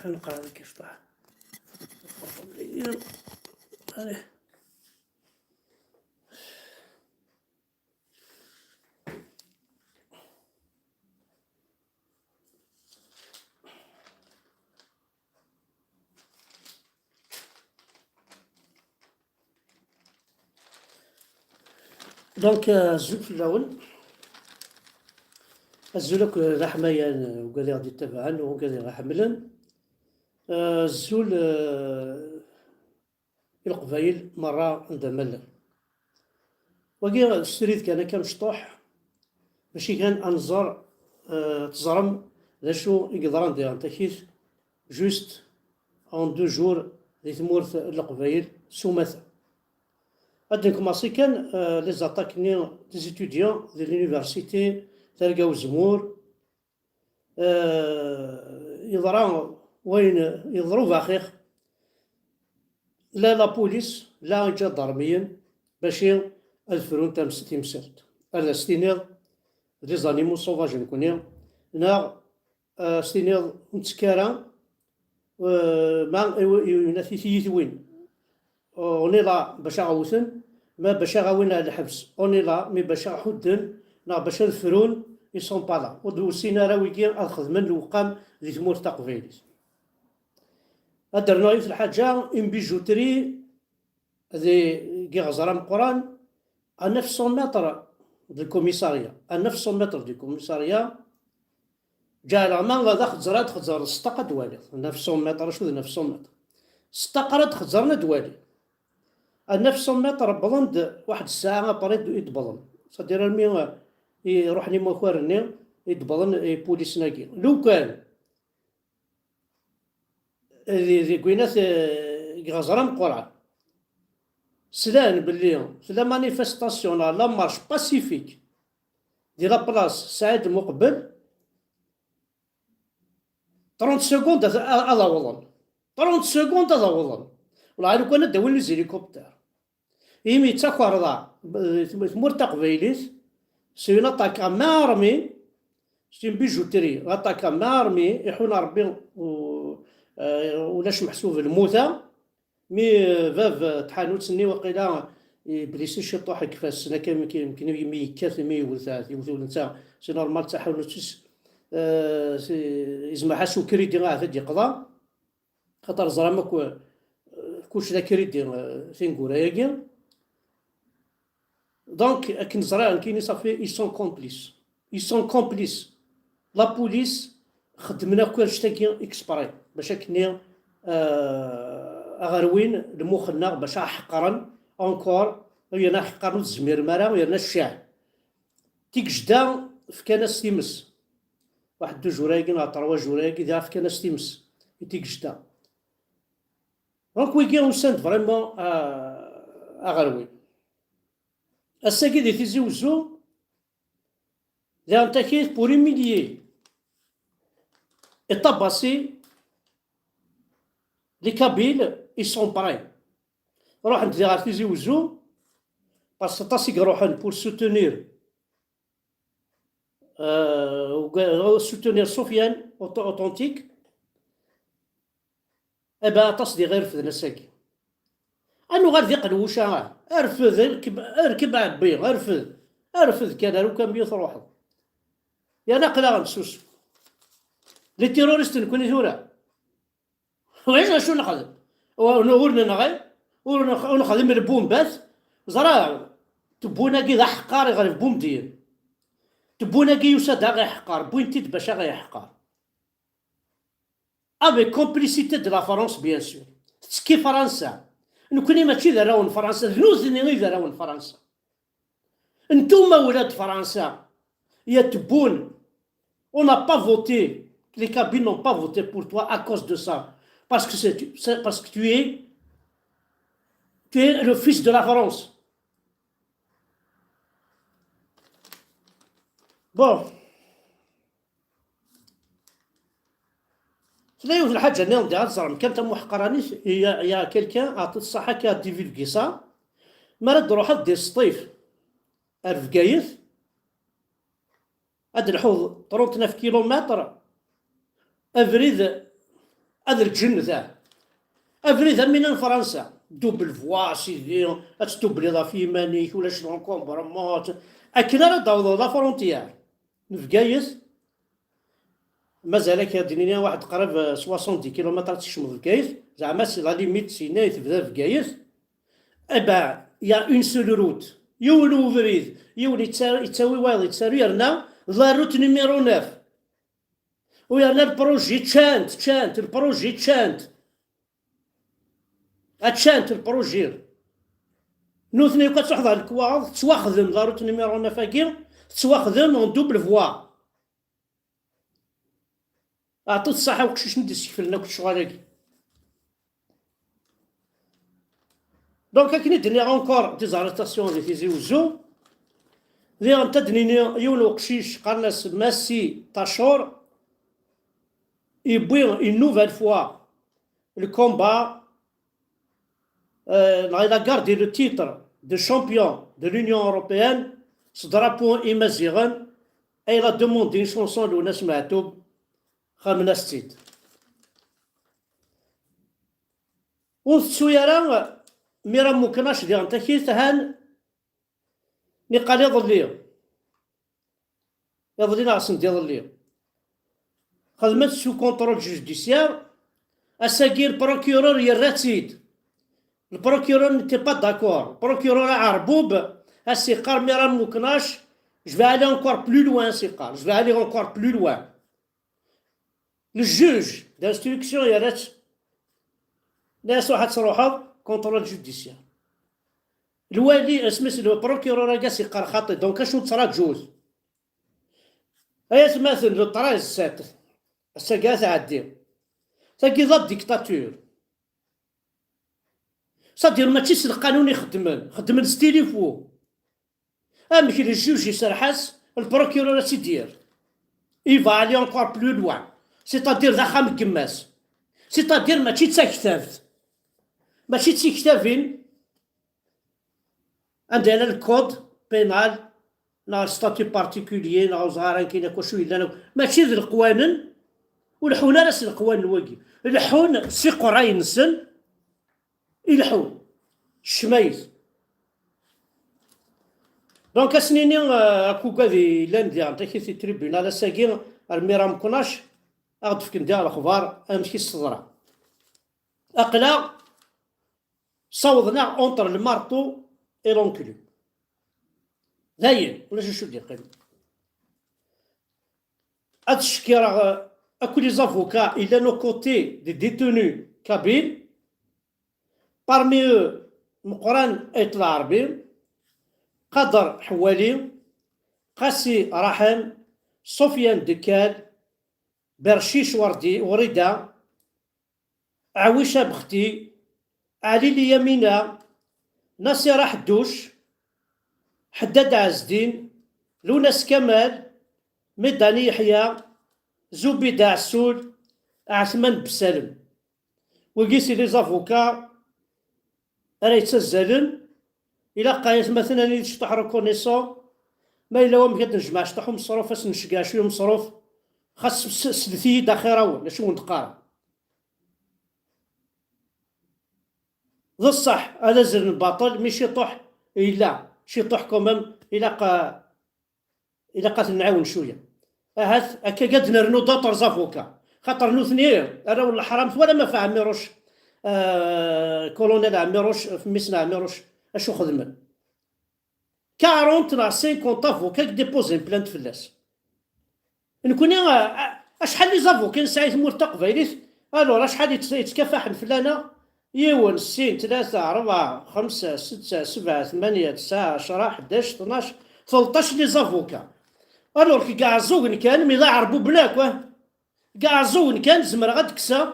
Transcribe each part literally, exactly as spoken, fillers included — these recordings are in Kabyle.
Nqeɛɛed akka cṭaḥ. Allez. Donc, euh, azul fell-awen. Azul akk d aḥmayan, euh, ugad i ɣ-d-ittabaɛen, ugad i ɣ-iḥemmlen. Euh, azul, euh, i Leqbayel merra anda ma llan. Wagi, d srid kan akka mecṭuḥ, mačči kan ad nẓer, euh, teẓrem d acu i yeḍran diɣen takit, juste en deux jours di tmurt n Leqbayel s umata. Ad nkumaṣi kan, euh, les attaques-nni des étudiants de l'université Targa Uzemmur. Euh, yeḍra wayen yeḍra ubaxix, la la police, la iǧadarmiyen, bac ad frun tams-, timsalt. Ad as-tiniḍ des animaux sauvages nekni, neɣ, euh, s-tiniḍ ur nettekk ara, euh, ma i-, i-, i-, i-, tiyitwin. On est là bac ad ɣ-wten, ma bac ad ɣ-awin ar lḥebs. On est là, mais bac ad ɣ-ḥudden, neɣ bac ad frun, ils sont pas là. Ur d-usin ara wigi ad xedmen lewqam di tmurt taqbaylit. Ad d-rnuɣ yiwet lḥaǧa, une bijouterie, di, deg iɣzer ameqqran, à neuf cents mètres du commissariat. À neuf cents mètres du commissariat, ǧeɛleɣ ma ad txeẓẓer, ad txeẓẓer s ṭṭaq ad d-twaliḍ. Neuf cents mètres, acu d neuf cents mètres? S ṭṭaq ara d-xeẓẓren ad d-twali. À neuf cents mètres, wwḍen-d waḥed ssaɛa après i d-, i d-wwḍen. C'est-à-dire armi, euh, i ruḥen imakaren-nni, i d-wwḍen ipulisen-agi. Lukan di, di gwinat, eh, deg iɣzer ameqqran, slan belli tella manifestation neɣ la marche pacifique di la place Saɛid Muqbel, trente secondes ad, ad, ad awḍen. Trente secondes ad awḍen. Wala lukan ad d-awin les hélicoptères. Imi d takerḍa, eh, tmurt taqbaylit, c'est une attaque à main armée, c'est une bijouterie, l'attaque à main armée, iḥun Rebbi, u-, eh, ulac meḥsub lmuta, mi, eh, bab, eh, tḥanut-nni waqila, eh, blisi ciṭuḥ deg ifassen, akka mi, mi, mi yekkat, mi yewwet, ah, yewwet ul netta, c'est normal, d taḥanut-is, eh, c'est, yezmer-as ukridi ahat ad d-yeqḍa. Xaṭer ẓram akk, eh, kullec d akridi, eh, tineggura-agi. Donc, akken ẓriɣ nekkini, ça fait, ils sont complices. Ils sont complices. La police xeddmen akk annect-agi exprès, bac akken, eh, ad ɣ-rwin lmux-nneɣ, bac ad ɣ-ḥeqren encore, yerna ḥeqren ur tezmirem ara, yerna ccah. Tigejda fkan-as times. Waḥed deux jours-agi neɣ trois jours-agi, diɣ fkan-as times i tigejda. Donc, wigi usan-d vraiment, euh, ad ɣ-rwin. Ass-agi di Tizi Wezzu, diɣen takit pour humilier et tabasser les Kabyles, ils sont prêts. Ruḥen-d diɣ ɣer Tizi Wezzu, parce que aṭas i iruḥen pour soutenir, euh, soutenir Sofiane auto-, authentique. Eh ben, aṭas diɣ i refden ass-agi. Ad nuɣal d iqelwuca, ah. Rfed, rkeb, rkeb ɛebbi, rfed. Rfed kan, ar ukamyun truḥeḍ. Yerna aql-aɣ nessusem. Les terroristes nekkni tura. Ulac d acu nexdem. Ur, ur nenɣi, ur nex-, ur nexdim lbumbat. Ẓra, tewwin-agi d aḥeqqar i ɣer Bumedyen. Tewwin-agi yusa-d aɣ iḥeqqar, wwin-t-id bac aɣ iḥeqqar. Avec complicité de la France, bien sûr. Tettekki Fransa. Nekkni mačči d arraw n Fransa, d nutni i d arraw n Fransa. Ntumma ula d Fransa, ya tebun, on n'a pas voté, les Kabyles n'ont pas voté pour toi à cause de ça. Parce que c'est, c'est parce que tu es, tu es le fils de la France. Bon. Tella yiwet lḥaǧa nniḍen diɣ ad teẓrem kan tamuḥqranit, il y a, il y a quelqu'un, aɛṭi-t ṣṣaḥa, qui a divulgué ça. Mi ara d-truḥeḍ di Sṭif ar Bgayet, ad d-lḥuḍ trente-neuf kilomètres, abrid Ad lǧennet, ah. Abrid am win n Fransa. Double voie, sidi, ad tdubliḍ ɣef yiman-ik, ulac l'encombrement. Akken ara d-tawḍeḍ la frontière n Bgayet, mazal-ak ad d-nini waḥed qrib, euh, soixante-dix kilomètres ad tkecmeḍ Bgayet, zeɛma c'est la limite, syin ay tebda Bgayet. Eh ben, il y a une seule route. Yiwen ubrid, yiwen yettaru, yettawi wayeḍ, yettaru, yerna la route numéro neuf. U yerna le projet ččant, ččant, le projet ččant. Ččant le projet. Nutni akk ad truḥeḍ ɣer lekwaɣeḍ, tettwaxdem la route numéro neuf agi, tettwaxdem en double voie. Ɛṭut ṣṣaḥa i uqcic-nni d-isekflen akk ccɣel-agi. Donc, akken i d-nniɣ, encore des arrestations di Tizi Wezzu. Diɣen ad d-nini yiwen uqcic, qqaren-as Massi Tacur, yewwi une nouvelle fois le combat, euh, il a gardé le titre de champion de l'Union européenne, s drapeau imaziɣen, et il a demandé une chanson, Lwennas Meɛtub, xemnas-tt-id. Ur tettu ara Mira Muknac diɣen takit han, niqal iḍelli. Iḍelli neɣ send iḍelli. Xedmen sous contrôle judiciaire. Ass-agi, le procureur yerra-tt-id. Le procureur n'était pas d'accord. Le procureur aɛerbub, as-yeqqar Mira Muknac, je vais aller encore plus loin, as-yeqqar. Je vais aller encore plus loin. Le juge d'instruction yerra-tt, nna-as ruḥ ad truḥeḍ, contrôle judiciaire. Lwali, asmi-s le procureur-agi as-yeqqar xaṭi, donc acu nettṛaǧut? Ay atmaten, le treize sept, ass-agi ad tɛeddi. Tagi d la dictature. C'est-à-dire, mačči s lqanun i xeddmen, xeddmen s tilifu. Amek le juge iserreḥ-as, le procureur ad tt-id-yerr. Il va aller encore plus loin. C'est-à-dire d axxam n yemma-s. C'est-à-dire mačči d taktabt. Mačči d tiktabin anda yella le code pénal, neɣ le statut particulier, neɣ ur ẓriɣ ara nekkini akk wacu yellan akk. Mačči d leqwanen, ur leḥḥun ara s leqwanen wagi. Leḥḥun s iqerray-nsen, ileḥḥu, ccmayet. Donc, ad s-nini, euh, akk ugad yellan diɣen takit i tribunal ass-agi, ar Mira Meknac, ad ɣ-d-fken diɣ lexbar amek i s-teḍra. Aql-aɣ ssawḍen-aɣ entre le marteau et l'enclume. Dayen, ulac acu d-yeqqimen. Ad ttcekkireɣ, euh, akk les avocats yellan aux côtés des détenus kabyles. Parmi eux, Meqran Ayt Lɛerbi, Qader Ḥewwali, Qasi Raḥem, Sofiane Dekkal, Bercic Werdi, Wrida, Ɛwica Bexti, Ɛli Lyamina, Nasira Ḥedduc, Ḥeddad Ɛezdin, Lwennas Kamal, Midani Yeḥya, Zubida Ɛessul, Ɛetman Bessalem. Wigi c'est les avocats ara yettazzalen. Ilaq ay atmaten ad nili cṭuḥ reconnaissant. Ma yella wamek ad nejmeɛ cṭuḥ umeṣruf, ad s-nceggeɛ cwiya umeṣruf, xas s-, slet-iyi-d axir-awen, acu wen-d-qqareɣ. D ṣṣeḥ, ad azlen baṭel, mi ciṭuḥ yella, ciṭuḥ quand même, ilaq, ilaq ad ten-nɛiwen cwiya. Ahat akka ad d-nernu d'autres avocats. Xaṭer nutni, arraw n leḥram, twala ma ɣef Ɛmiruc, euh, colonel Ɛmiruc, mmi-s n Ɛmiruc, acu xedmen? Quarante neɣ cinquante avocats i déposen plainte fell-as. Nekkni, a-, a-, acḥal n les avocats nesɛa i tmurt taqbaylit? Alors, acḥal yett-, yettkafaḥen fell-aneɣ? Yiwen, sin, tlata, rebɛa, xemsa, setta, sebɛa, tmanya, tesɛa, ɛecra, ḥdac, tnac, tleṭṭac n les avocats. Alors, deg Iɛeẓẓugen kan, mi d aɛerbuben akk, ah. Deg Iɛeẓẓugen kan, zemreɣ ad d-kkseɣ,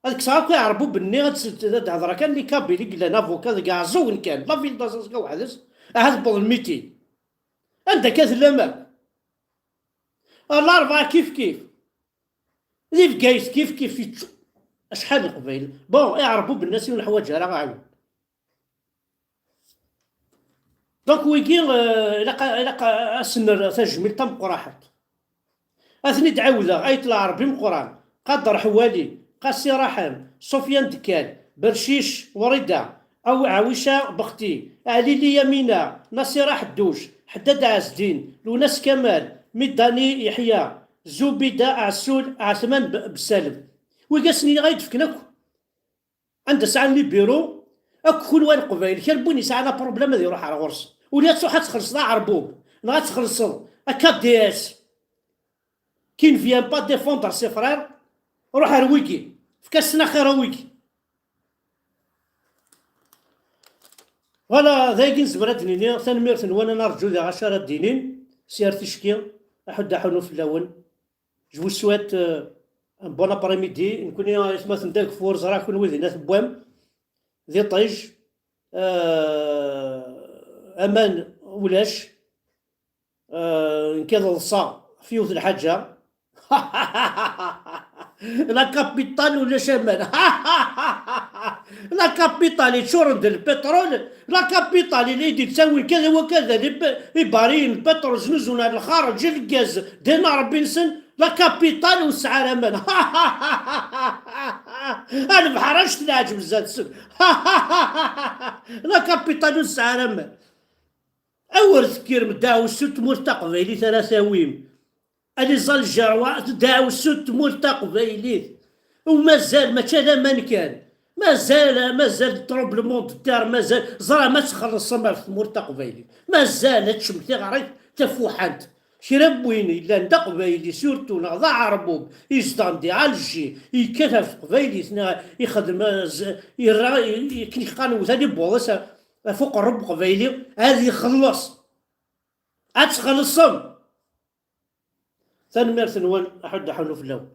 ad kkseɣ akk iɛerbuben-nni, ad s-, ad d-hedreɣ kan les Kabyles i yellan avocats deg Iɛeẓẓugen kan, la ville d'Azazga weḥd-s, ahat wwḍen mitin. Anda akka tellam akk? Ar Larebɛa kif kif. Di Bgayet kif kif yečč-, acḥal n Leqbayel. Bon, iɛerbuben-nni ur neḥwaǧ ara aɛiwen. Donc, wigi, euh, ilaq, ilaq a sen-nerr tajmilt tameqqraḥet. Ad ten-id-ɛiwdeɣ, Ayt Lɛerbi Meqqran, Qader Ḥewwali, Qasi Raḥem, Sufyan Dekkal, Bercic Wrida, Aw-, Ɛwica Bexti, Ɛlili Yamina, Nasira Ḥedduc, Ḥeddad Ɛezdin, Lunas Kamal, Midani Yeḥya, Zubida Ɛessul, Ɛetman B-, Bsalem. Wiyasen-nni ay d-fken akk. Anda sɛan les bureaux, akk kunwi a Leqbayel, kra n win yesɛan aproblème ad iruḥ ar ɣur-s. Ula ad truḥ ad txellṣeḍ aɛerbub, neɣ ad txellṣeḍ a K D S, qui ne vient pas défendre ses frères, ruḥ ar wigi, efk-asen axir a wigi. Voilà, d ayagi nezmer ad d-nini, tanemmirt-nwen, ad nerǧu diɣ acu ara d-inin, si ar ticki, aḥuddu aḥunu fell-awen. Je vous souhaite, euh, un bon après-midi. Nekkni, aytmaten d ageffur, ẓriɣ kunwi din ad tewwam. D iṭij. Euh, aman ulac. Euh, nekk ad ḍseɣ ɣef yiwet n lḥaǧa. La capitale ulac aman. La capitale yeččuren d lpiṭrul. La capitale i la d-yettawin kada wa kada les p-, ibariyen n lpiṭrul, znuzunen ar lxareǧ, lgaz, dina Rebbi-nsen. La capitale ur tesɛi ara aman. A lebḥer, annect n leɛǧeb zdat-sen. La capitale ur tesɛi ara aman. Awer tekkirem ddaɛwessu n tmurt taqbaylit ara tawim. Alizal Jerwa, ddaɛwessu n tmurt taqbaylit. U mazal, mačči d aman kan. Mazal, mazal tremblement de terre, mazal, ẓram ad txellṣem ɣef tmurt taqbaylit. Mazal ad teččem tiɣrit tafuḥant. Kra n win yellan d aqbayli, surtout, neɣ d aɛerbub, izedɣen di Alger, yekkat ɣef teqbaylit, neɣ ixdem, eh, z-, yerra, i-, akken i qqaren wtan ibbuḍ-is ɣef uqerrub uqbayli, ad ixelleṣ. Ad txellṣem. Tanemmirt-nwen, aḥuddu aḥunu fell-awen.